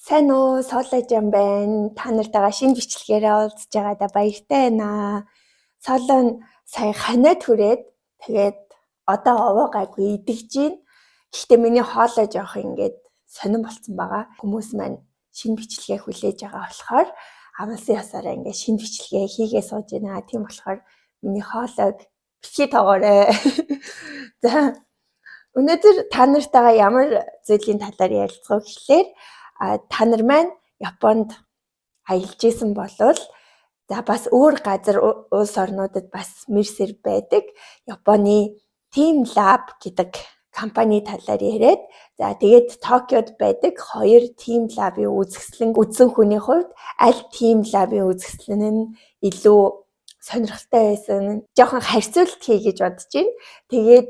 Сайн уу, Соложон байна. Та нартайгаа шинэ бичлэгээрээ уулзж байгаадаа баяртай байна. Солон сая ханиад хүрээд, тэгээд одоо овоо гайгүй идэгж байна. Гэхдээ миний хоолой жоох ингээд сонин болцсон байгаа. Хүмүүс маань шинэ бичлэгээ хүлээж байгаа болохоор амласан ёсоороо ингээд шинэ бичлэгээ хийгээ сууж байна. Тийм болохоор миний хоолойг битгий тоогоорой. За, өнөөдөр та нартайгаа ямар зүйлийн талаар ярилцах вэ гэхлээр та нар маань Японд аялж исэн болвол, за, бас өөр газар, улс орнуудад бас мэр сэр байдаг Японы teamLab гэдэг компани талаар яриад, за, тэгээд Токиод байдаг хоёр teamLab-ын үзэсгэлэн үзсэн хүний хувьд аль teamLab-ын үзэсгэлэн нь илүү сонирхолтой байсан, жоохон харьцуулт хий гэж бодож байна. Тэгээд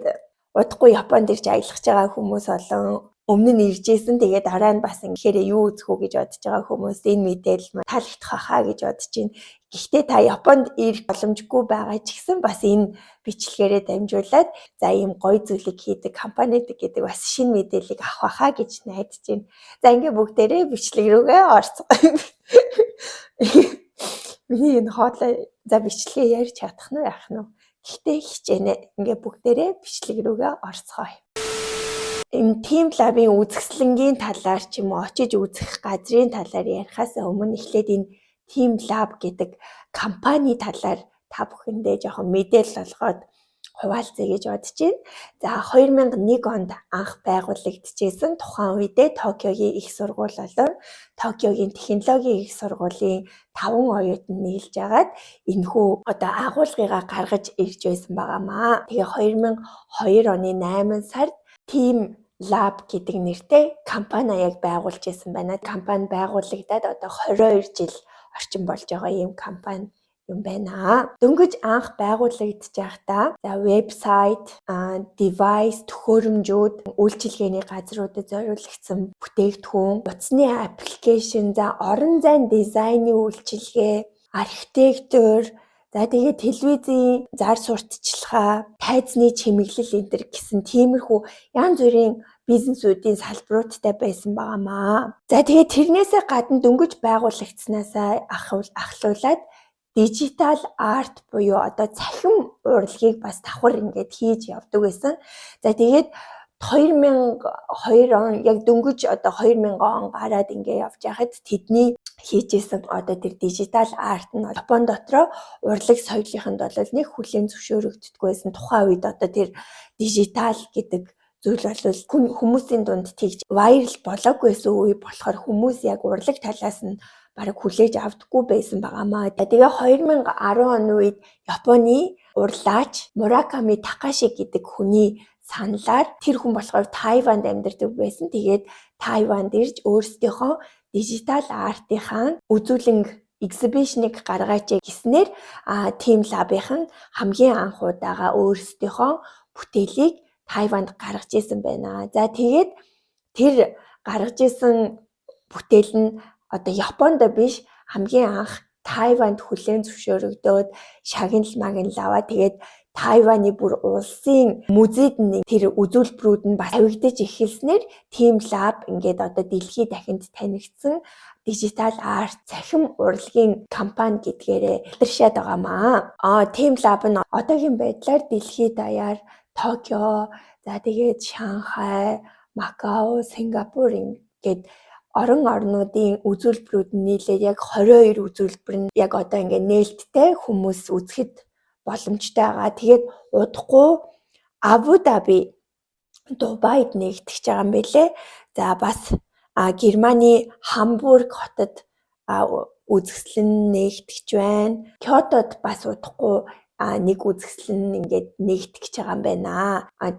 удахгүй Японд ирж аялах байгаа хүмүүс болон өмнө нь ирж исэн. Тэгээд дараа нь бас ингэхээр юу үзэх үү гэж бодож байгаа хүмүүс энэ мэдээлэл маань таалагдах байхаа гэж бодож байна. Гэхдээ та Японд ирэх боломжгүй байгаа ч гэсэн бас энэ бичлэгээрээ дамжуулаад, за, ийм гоё зүйлийг хийдэг компани гэдэг бас шинэ мэдээллийг авах байхаа гэж найдаж байна. За, ингээ бүгдээрээ бичлэг рүүгээ орцгоё. Миний энэ хоолой, за, бичлэгээ ярьж чадах нь яах нь вэ? Гэхдээ хичээнэ. Ингээ бүгдээрээ бичлэг рүүгээ орцгоё. Энэ teamLab-ын үзэсгэлэнгийн талаар ч юм уу, очиж үзэх газрын талаар ярихаас өмнө эхлээд энэ teamLab гэдэг компани талаар та бүхэндээ жоохон мэдээлэл олгоод хуваалцъя гэж бодож байна. За, 2001 онд анх байгуулагдчихсэн. Тухайн үедээ Токиогийн их сургууль болон Токиогийн технологийн их сургуулийн таван оюутан нийлж агаад энэхүү одоо агуулгыгаа гаргаж ирж байсан байгаа маа. Тэгээ 2002 оны 8 сард teamLab гэдэг нэртэй компани яг байгуулж исэн байна. Компани байгуулагдаад одоо 22 жил орчим болж байгаа ийм компани юм байна. Дөнгөж анх байгуулагдаж байхдаа, за, вебсайт, device, төхөөрөмжүүд, үйлчилгээний газруудад зориулагдсан бүтээгдэхүүн, утасны application, за, орон зайн дизайны үйлчилгээ, архитектур, за, тэгээд телевизийн зар сурталчилгаа, тайзны чимэглэл энэ тэр гэсэн тиймэрхүү янз бүрийн бизнесүүдийн салбаруудтай байсан байгаа маа. За, тэгээд тэрнээсээ гадна дөнгөж байгуулагдснаасаа ахлуулаад digital art буюу одоо цахим урлагийг бас давхар ингээд хийж явдаг байсан. За, тэгээд 2002 он, яг дөнгөж одоо 2000 он гараад ингээ явж байхад тэдний хийжсэн одоо тэр digital art нь Япон дотроо урлаг соёлынханд бол нэг хүлээн зөвшөөрөгддөг байсан. Тухайн үед одоо тэр digital гэдэг зүйл бол хүмүүсийн дунд тэгж viral болоогүй байсан үе болохоор хүмүүс яг урлаг талаас нь бараг хүлээж авдаггүй байсан байгаа маа. Тэгээ 2010 оны үед Японы урлаач Мураками Такаши гэдэг хүний саналаар, тэр хүн болохоор Тайванд амьдардаг байсан. Тэгээд Тайванд ирж өөрсдийнхөө digital art ынхаа үзүүлэнг, exhibition ыг гаргаач гэснээр teamLab-ийнхан хамгийн анх удаага өөрсдийнхөө бүтээлийг Тайванд гаргаж исэн байна. За, тэгээд тэр гаргаж исэн бүтээл нь одоо Японд биш, хамгийн анх Тайванд хүлээн зөвшөөрөгдөөд, шагнал магнал аваа, тэгээд Тайваны бүр улсын музейд нь тэр үзүүлбэрүүд нь бас тавигдаж эхэлснээр teamLab ингээд одоо дэлхийд дахинд танигдсан digital art, цахим урлагийн компани гэдгээрээ алдаршаад байгаа маа. teamLab нь одоогийн байдлаар дэлхийд даяар Токио, за, тэгээд Шанхай, Макао, Сингапур ингээд орон орнуудын үзүүлбэрүүд нь нийлээд яг 22 үзүүлбэр нь яг одоо ингээд нээлттэй, хүмүүс үзэхэд боломжтой байгаа. Тэгээд удахгүй Абу Даби, Дубайд нээгдэж байгаа юм билээ. За, бас Германы Хамбург хотод үзэсгэлэн нээгдэж байна. Кёотод бас удахгүй нэг үзэсгэлэн ингээд нээгдэх гэж байгаа юм байна.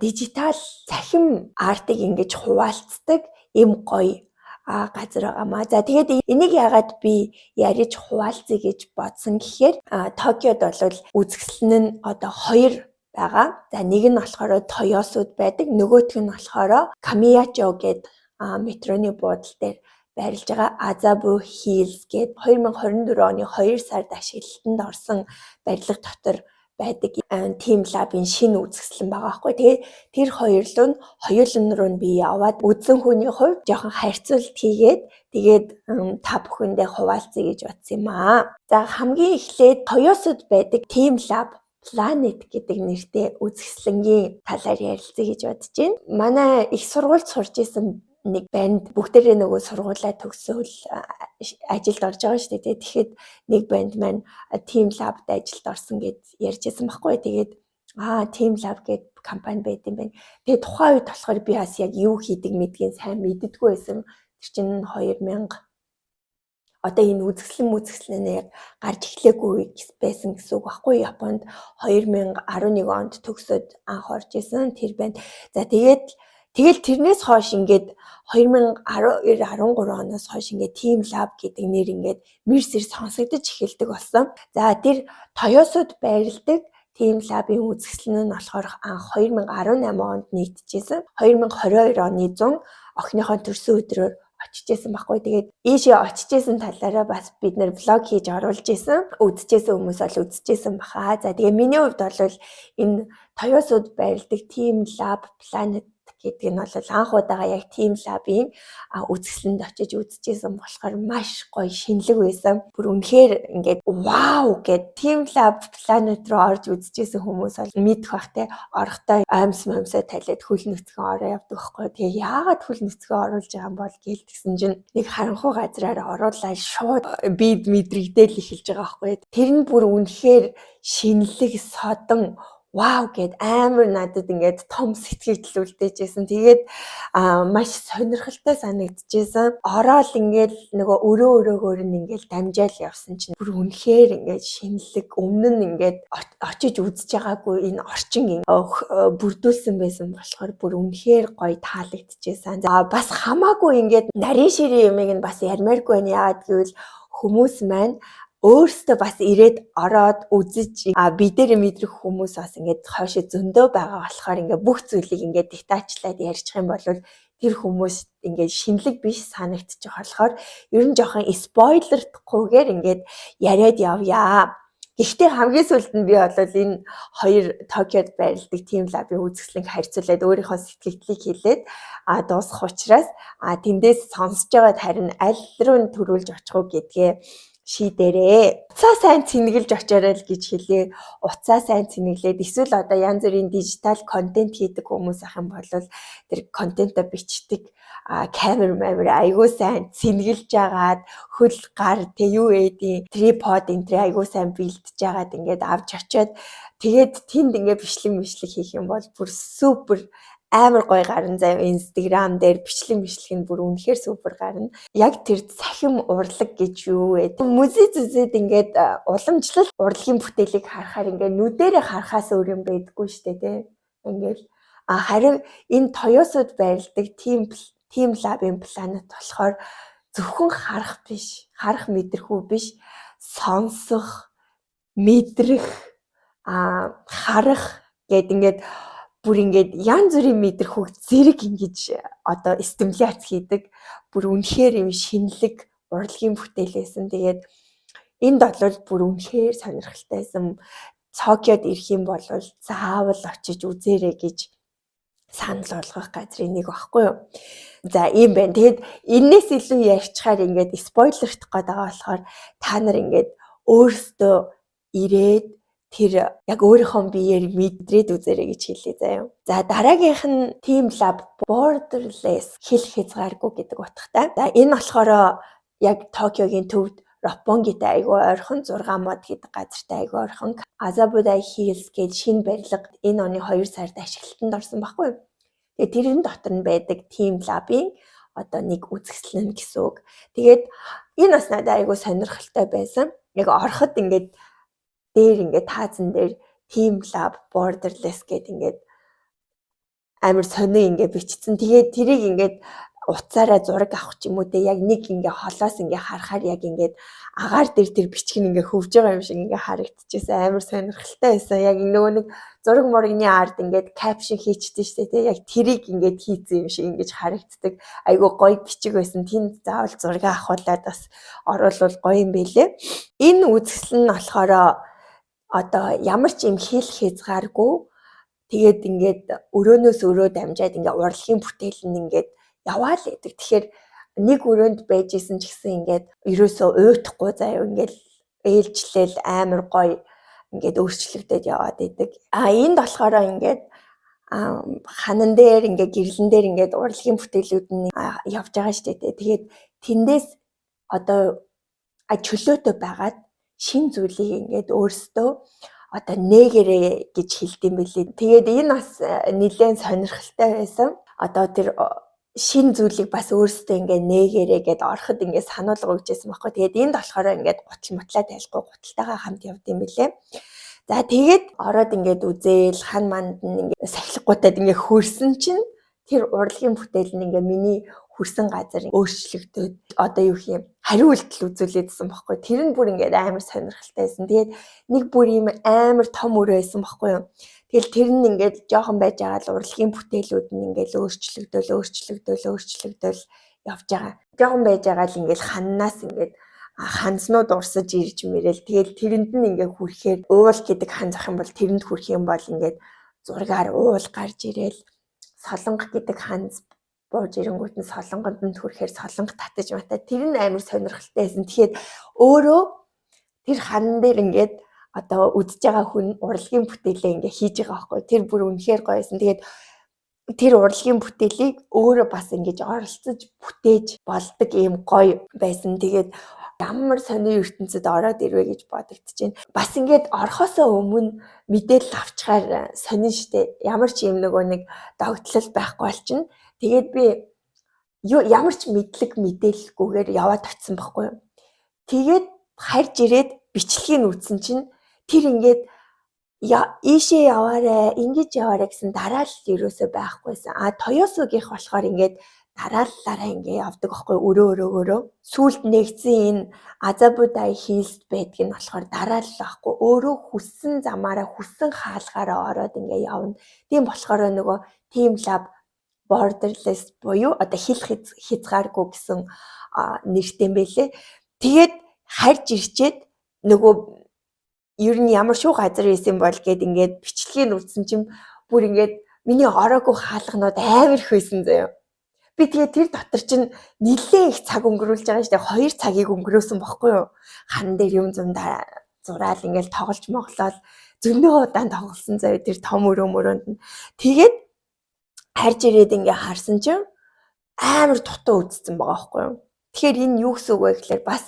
Digital цахим art ыг ингэж хуваалцдаг ийм гоё газар байгаамаа. За, тэгээд энийг яагаад би ярьж хуваалцъя гэж бодсон гэхээр Токиод бол үзэсгэлэн нь одоо хоёр байгаа. За, нэг нь болохоор Тойосуд байдаг, нөгөөх нь болохоор Камиячо гээд метроны буудал дээр байрлаж байгаа Azabu Hills гээд 2024 оны 2 сард ашиглалтанд орсон барилга дотор. байдаг teamLab-ын шинэ үзэсгэлэн байгаа байхгүй. Тэгээд тэр хоёр руу нь, хоёулын руу нь би яваад үзсэн хүний хувьд жоохон харьцуулт хийгээд, тэгээд та бүхэндээ хуваалцъя гэж бодсон юм аа. За, хамгийн эхлээд Тоёсуд байдаг teamLab Planet гэдэг нэртэй үзэсгэлэнгийн талаар ярилцъя гэж бодож байна. Манай их сургуульд сурч исэн нэг банд бүгдээрээ нөгөө сургуулаа төгсөөл ажилд орж байгаа шүү дээ. Тэгэхэд нэг банд маань teamLab-д ажилд орсон гэд ярьж байсан байхгүй. Тэгээд teamLab гэд компани байт юм байна. Тэгээд тухайн үед болохоор би бас яг юу хийдэг мэдгийг сайн мэддэггүй байсан. Тэр чинь 2000 одоо энэ үзэсгэлэн яг гарч эхлээгүй байсан гэсэн үг байхгүй. Японд 2011 онд төгсөөд анх орж исэн тэр байна. За, тэгээд тэгэл тэрнээс хойш ингээд 2012 13 оноос хойш ингээд teamLab гэдэг нэр ингээд мэр сэр сонсогдож эхэлдэг болсон. За, тэр Тоёсуд байрладаг teamLab-ын үзэсгэлэн нь болохоор анх 2018 онд нэгдэжсэн. 2022 оны 100 охиныхоо төрсөн өдрөөр очиж исэн байхгүй. Тэгээд ийшээ очиж исэн талаараа бас бид нэр vlog хийж оруулж исэн. Үзчихсэн хүмүүс бол үзчихсэн баха. За, тэгээ миний хувьд бол энэ Тоёсуд байрладаг teamLab Planet гэдэг нь бол анх удаага яг teamLab-ын үзэсгэлэнд очиж үзчихсэн болохоор маш гоё шинэлэг байсан. Бүр үнэхээр ингээд вау гэд teamLab Planet руу орж үзчихсэн хүмүүс бол мэдэх бах те. Орохдоо оймс момсоо талиад хөл нүцгэн ороо явдаг байхгүй. Тэгээ яагаад хөл нүцгэн оруулж байгаа юм бол гээл тэгсэн чинь нэг харанхуй газраар оруулаад шууд бид мэдрэгдээл эхэлж байгаа байхгүй. Тэр нь бүр үнэхээр шинэлэг, содон, вау гэд амар надад ингээд том сэтгэгдэл үлдээжсэн. Тэгээд маш сонирхолтой санагдчихсэн. Ороод ингээд нөгөө өрөө өрөөгөөр нь ингээд дамжаал явсан чинь бүр үнэхээр ингээд шинэлэг, өмнө нь ингээд очиж үзэж байгаагүй энэ орчин бүрдүүлсэн байсан болохоор бүр үнэхээр гоё таалагдчихсан. За, бас хамаагүй ингээд нарийн ширийн юмыг нь бас ярмааргүй байна. Яагаад гэвэл хүмүүс маань өөрсдөө бас ирээд ороод үзэж, а би дээр мэдрэх хүмүүс бас ингээд хойшоо зөндөө байгаа болохоор ингээд бүх зүйлийг ингээд детальчлаад ярьчих юм бол тэр хүмүүс ингээд шинэлэг биш санагдчих болохоор ер нь жоохон spoiler дохгүйгээр ингээд яриад явъя. Гэхдээ хамгийн сүүлд нь би бол энэ хоёр Токиод байрладаг teamLab-ын үзэсгэлэнг харьцуулаад өөрийнхөө сэтгэгдлийг хэлээд дуусгах учраас тэндээс сонсож байгаад харин аль руу нь түрүүлж очих уу гэдгээ шийдээрээ. Утсаа сайн цэнэглэж очоорой л гэж хэлье. Утсаа сайн цэнэглээд эсвэл одоо янз бүрийн digital контент хийдэг хүмүүс ах юм бол тэр контентоо бичдэг камер мамер айгүй сайн цэнэглэж агаад, хөл гар тэг юу ээдийн tripod энэ тэр айгүй сайн бэлдэж агаад ингээд авч очиод, тэгээд тэнд ингээд бичлэг мишлэг хийх юм бол бүр супер амар гоё гарна заяа. Instagram дээр бичлэг бичлэг нь бүр үнэхээр супер гарна. Яг тэр цахим урлаг гэж юу вэ? Музей зүзэд ингээд уламжлал урлагийн бүтээлийг харахаар ингээд нүдэрээ харахаас өөр юм байдаггүй шүү дээ, тий. Ингээд харин энэ Тоёсуд байрладаг teamLab-ын Planet болохоор зөвхөн харах биш, харах мэдрэхүй биш, сонсох, мэдрэх, харах гэд ингээд бүр ингээд янз бүрийн мэдрэхүйг зэрэг ингэж одоо стимуляц хийдэг. Бүр үнэхээр юм шинэлэг урлагийн бүтээл байсан. Тэгээд энд бол бүр үнэхээр сонирхолтой байсан. Токиод ирэх юм бол заавал очиж үзээрэй гэж санал болгох газрын нэг багхгүй юу. За, ийм байна. Тэгээд энээс илүү ярьчихаар ингээд spoiler дох гээд байгаа болохоор та нар ингээд өөрсдөө ирээд тэр яг өөрийнхөө биеэр мэдрээд үзээрэй гэж хэлье заяа. За, дараагийнх нь teamLab Borderless, хил хязгааргүй гэдэг утгатай. За, энэ болохоор яг Токиогийн төвд Роппонгитай айгүй ойрхон, 6 мод гэдэг газартай айгүй ойрхон Azabudai Hills гэж шинэ барилга энэ оны 2 сард ашиглалтанд орсон байхгүй юу? Тэгээ тэрэн дотор нь байдаг teamLab-ын одоо нэг үзэсгэлэн гэсэн үг. Тэгээд энэ бас надад айгүй сонирхолтой байсан. Яг ороход ингээд дээр ингээд таазан дээр teamLab Borderless гэд ингээд амар сонин ингээд бичсэн. Тэгээд тэрийг ингээд утсаараа зураг авах ч юм уу те, яг нэг ингээ холоос ингээ харахаар яг ингээд агаар дээр тэр бичиг нь ингээ хөвж байгаа юм шиг ингээ харагдчихсан, амар сонирхолтой байсан. Яг нөгөө нэг зураг мурагны ард ингээд caption хийчихдээ штэ те, яг тэрийг ингээд хийцэн юм шиг ингэж харагддаг. Айгу гоё бичиг байсан. Тэнд заавал зураг авахуулаад бас оруулвал гоё юм бэлээ. Энэ үзэсгэлэн нь болохоор Одоо ямар ч юм хил хязгааргүй, тэгээд ингээд өрөөнөөс өрөө дамжаад ингээд урлагийн бүтээл нь ингээд яваал байдаг. Тэгэхээр нэг өрөөнд байж исэн ч гэсэн ингээд ерөөсөө уйтахгүй заяа, ингээд ээлжлээл амар гоё ингээд өөрчлөгдөд яваад идэг. А энд болохоор ингээд ханан дээр, ингээд гэрлэн дээр ингээд урлагийн бүтээлүүд нь явж байгаа шүү дээ. Тэгээд тэндээс одоо чөлөөтэй байгаад шинэ зүйлийг ингээд өөрсдөө одоо нээгээрэй гэж хэлдэг юм билээ. Тэгээд энэ бас нэлээд сонирхолтой байсан. Одоо тэр шинэ зүйлийг бас өөрсдөө ингээ нээгээрэй гэд ороход ингээ сануулга өгч байсан байхгүй. Тэгээд энд болохоор ингээд гутал мутлаа тайлахгүй, гуталтайгаа хамт явд юм билээ. За, тэгээд ороод ингээд үзээл, хан манд нь ингээд сахилгагуудад ингээд хөрсөн чинь тэр урлагийн бүтээл нь ингээ миний хүрсэн газар өөрчлөгдөд, одоо юу гэх юм, хариу үйлдэл үзүүлээдсэн байхгүй. Тэр нь бүр ингээд амар сонирхолтой байсан. Тэгээд нэг бүр юм амар том өрөө байсан байхгүй юу. Тэгэл тэр нь ингээд жоохон байж байгаа л урлагийн бүтээлүүд нь ингээд өөрчлөгдөөл, өөрчлөгдөөл, өөрчлөгдөөл явж байгаа. Жоохон байж байгаа л ингээд ханнаас ингээд ханзнууд урсаж ирж мэрэл, тэгэл тэрэнд нь ингээд хүрэхээр, уул гэдэг хан зах юм бол тэрэнд хүрэх юм бол ингээд зургаар уул гарч ирээл, солонго гэдэг ханз бууж ирэнгүүт нь солонгонд нь хүрэхээр солонго татаж матаа, тэр нь амар сонирхолтой байсан. Тэгэхээр өөрөө тэр хан дээр ингээд одоо үзэж байгаа хүн урлагийн бүтээлээ ингээ хийж байгаа байхгүй. Тэр бүр үнэхээр гоё байсан. Тэгээд тэр урлагийн бүтээлийг өөрөө бас ингэж оролцож бүтээж болдог ийм гоё байсан. Тэгээд ямар сони ертөнцид ороод ирвэ гэж бодогдож байна. Бас ингээд орохоосоо өмнө мэдээлэл авчгаар сонин штэ. Ямар ч юм нөгөө нэг догтлол байхгүй болчихно. Тэгээд би юу ямар ч мэдлэг мэдээлэлгүйгээр яваад очисон байхгүй юу. Тэгээд харж ирээд бичлэгийг үзсэн чинь тэр ингээд ийшээ яваарэ, ингэж яваарэ гэсэн дараалал ерөөсөө байхгүйсэн. А Тоёсугийнх болохоор ингээд дарааллаараа ингээ явдаг байхгүй, өрөө өрөөгөөрөө. Сүүлд нэгдсэн энэ Азабудай Hills байдаг нь болохоор дараалал байхгүй. Өөрөө хүссэн замаараа, хүссэн хаалгаараа ороод ингээ явна. Тийм болохоор нөгөө teamLab Borderless буюу одоо хил хязгааргүй гэсэн нэртэй юм байлээ. Тэгээд харж ирчээд нөгөө ер нь ямар шүү газар исэн бол гэд ингээд бичлэгийг үзсэн чинь бүр ингээд миний ороогүй хаалганууд амар их байсан заяа. Би тэгээ тэр дотор чинь нэлээд их цаг өнгөрүүлж байгаа шүү дээ. 2 цагийг өнгөрөөсөн бохгүй юу? Хан дээр юм зам зураал, ингээл тоглож моглоод зөндөө удаан тоглосон заяа тэр том өрөө мөрөөнд нь. Тэгээд харж ирээд ингээ харсан чинь амар дутуу үзсэн байгаа байхгүй юу? Тэгэхээр энэ юу гэсэн үг вэ гэхээр бас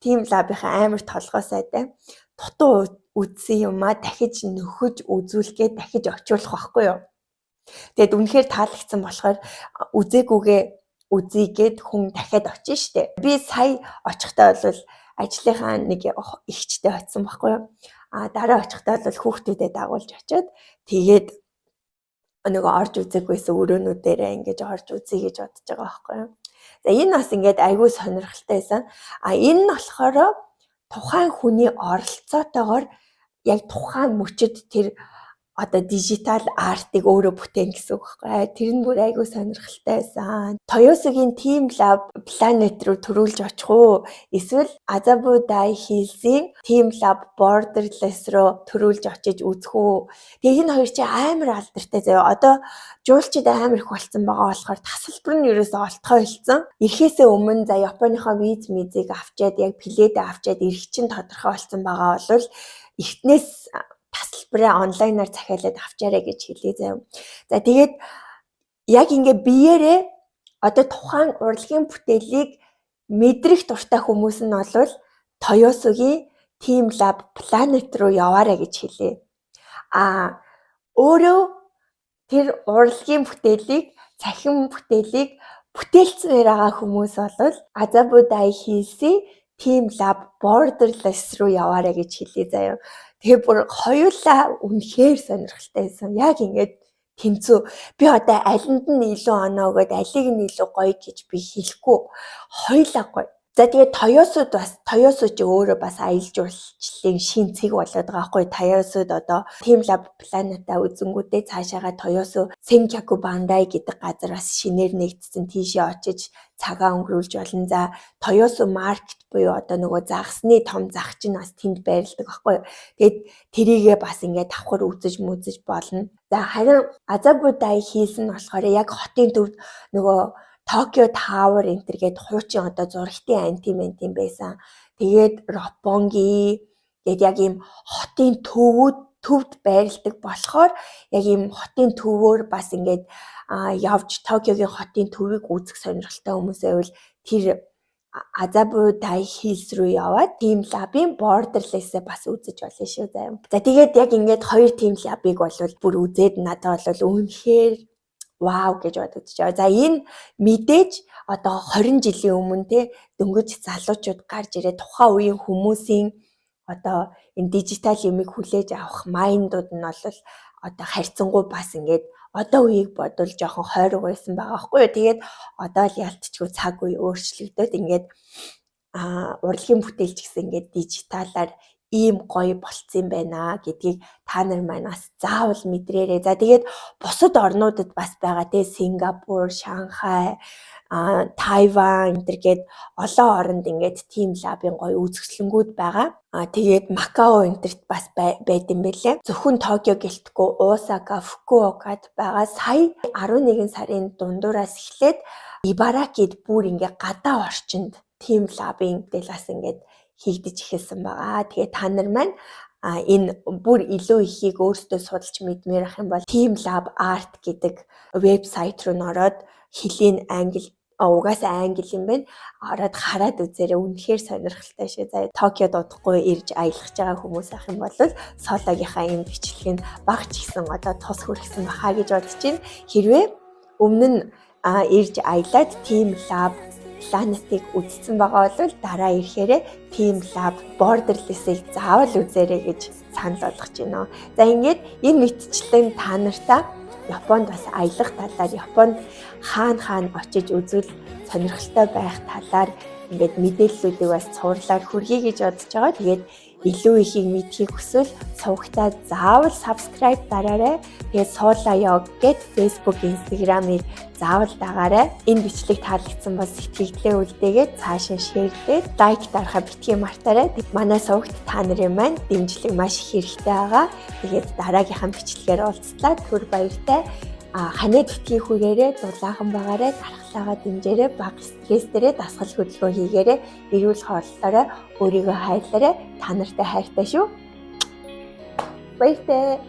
teamLab-ынхаа амар толгой сайтай дутуу үзсэн юмаа дахиж нөхөж үзүүлэхээ дахиж очиулах байхгүй юу? Тэгээд үнэхээр таалагдсан болохоор үзээгүйгээ үзье гээд хүн дахиад очино штэ. Би сая очихдоо бол ажлынхаа нэг эгчтэй очисон байхгүй юу? А дараа очихдоо бол хүүхдүүдэд дагуулж очиод, тэгээд нөгөө орж үзээгүйсэн өрөөнүүдээрээ ингэж орж үзье гэж бодож байгаа байхгүй юу? За, энэ бас ингээд айгүй сонирхолтой байсан. А энэ нь болохоор тухайн хүний оролцоотойгоор яг тухайн мөчөд тэр одоо digital art ыг өөрөө бүтээн гэсэн үг байхгүй. Тэр нь бүр айгүй сонирхолтой байсан. Тоёсугийн teamLab Planet руу төрүүлж очих уу? Эсвэл Azabudai Hills-ийн teamLab Borderless руу төрүүлж очиж үзэх үү? Тэгээ энэ хоёр чинь амар алдартай заяа. Одоо жуулчид амар их болсон байгаа болохоор тасалбар нь ерөөсөө олдохоо больцсон. Ирэхээсээ өмнө за Японыхоо виз мизийг авчиад, яг билетээ авчиад ирэх чинь тодорхой болсон байгаа бол эртнээс тасалбараа онлайнаар захиалаад авчаарай гэж хэлье заяа. За, тэгээд яг ингээ биеэрээ одоо тухайн урлагийн бүтээлийг мэдрэх дуртай хүмүүс нь бол Тоёсугийн teamLab Planet руу яваарай гэж хэлье. А өөрөө тэр урлагийн бүтээлийг, цахим бүтээлийг бүтээлцмээр байгаа хүмүүс бол Azabudai Hills-ийн teamLab Borderless руу яваарай гэж хэлье заяа. Тэгээ бүр хоёулаа үнэхээр сонирхолтой байсан. Яг ингээд тэнцүү. Би одоо алинд нь илүү оноо өгөөд, алийг нь илүү гоё гэж би хэлэхгүй. Хоёулаа гоё. За, тэгээд Тоёсуд бас, Тоёсу чи өөрөө бас аялал жуулчлалын шин цэг болоод байгаа байхгүй. Тоёсуд одоо teamLab Planet-а үзэнгүүтээ цаашаага Тоёсу Сенкяку Бандай гэдэг газар бас шинээр нэгдсэн, тийшээ очиж цагаа өнгөрүүлж болно. За, Тоёсу market буюу одоо нөгөө загасны том зах чинь бас тэнд байрладаг байхгүй. Тэгээд тэрийгээ бас ингээд давхар үзэж мүзэж болно. За, харин Азабудай Hills нь болохоор яг хотын төвд нөгөө Токио Tower энэ тэр гээд хуучин одоо зурагтын антиментийн байсан. Тэгээд Роппонги гээд яг ийм хотын төвд байрладаг болохоор яг ийм хотын төвөөр бас ингээд явж Токиогийн хотын төвийг үзэх сонирхолтой хүмүүс байвал тэр Азабудай Hills руу яваад teamLab-ын Borderless-ээ бас үзэж болно шүү, заяа. За, тэгээд яг ингээд хоёр teamLab-ыг бол бүр үзээд надад бол үнэхээр вау гэж бодогдож байгаа. За, энэ мэдээж одоо 20 жилийн өмнө те дөнгөж залуучууд гарч ирээд тухайн үеийн хүмүүсийн одоо энэ дижитал юмыг хүлээж авах mind ууд нь бол одоо харьцангуй бас ингээд одоо үеийг бодвол жоохон хойрог байсан байгаа байхгүй юу. Тэгээд одоо л ялтчгүй цаг үе өөрчлөгдөд ингээд урлагийн бүтээлч гэсэн ингээд дижиталаар ийм гоё болцсон байна гэдгийг та нар маань бас заавал мэдрээрэй. За, тэгээд бусад орнуудад бас байгаа те, Сингапур, Шанхай, Тайван энэ тэр гээд олон оронд ингээд teamLab-ын гоё үзэсгэлэнгүүд байгаа. Тэгээд Макао энэ тэрт бас байд юм байлээ. Зөвхөн Токио гэлтгүй Осака, Фукуокад байгаа. Сая 11 сарын дундуураас эхлээд Ибаракид бүр ингээ гадаа орчинд teamLab-ын дэлас ингээд хийгдэж эхэлсэн байгаа. Тэгээ та нар маань энэ бүр илүү ихийг өөрсдөө судалж мэдмээр ах юм бол teamLab Art гэдэг вебсайт руу н ороод, хэлийн англи, угаасаа англи юм байна. Ороод хараад үзээрэй. Үнэхээр сонирхолтой шүү. За, Токиод удахгүй ирж аялах байгаа хүмүүс ах юм бол Сологийнхаа энэ бичлэг нь бага ч гэсэн одоо тус хүргэсэн баха гэж бодож байна. Хэрвээ өмнө нь ирж аялаад teamLab Planet-ыг үзсэн байгаа бол дараа ирэхээрээ teamLab Borderless-ыг заавал үзээрэй гэж санал болгож байна. За, ингээд энэ мэтчлэн та нартаа Японд бас аялах талаар, Японд хаана хаана очиж үзвэл сонирхолтой байх талаар ингээд мэдээллүүдийг бас цувралаар хүргэе гэж бодож байгаа. Тэгээд илүү ихийг мэдэхийг хүсвэл сувагтаа заавал subscribe дараарай. Тэгээд Суулаа гэд Facebook, Instagram-ыг заавал дагаарай. Энэ бичлэг таалагдсан бол сэтгэгдлээ үлдээгээд цаашаа share лээд, like дарахаа битгий мартаарай. Манай сувагт та нарын маань дэмжлэг маш их хэрэгтэй байгаа. Тэгээд дараагийнхаа бичлэгээр уулзлаа. Түр баяртай. Ханаад битгий хүрээрээ, дулаахан байгаарай, дархлаагаа дэмжээрэй, бага стресс дээрээ дасгал хөдөлгөөн хийгээрэй, эрүүл хооллоорой, өөрийгөө хайрлаарай. Та нартай хайртай шүү. Баяртай.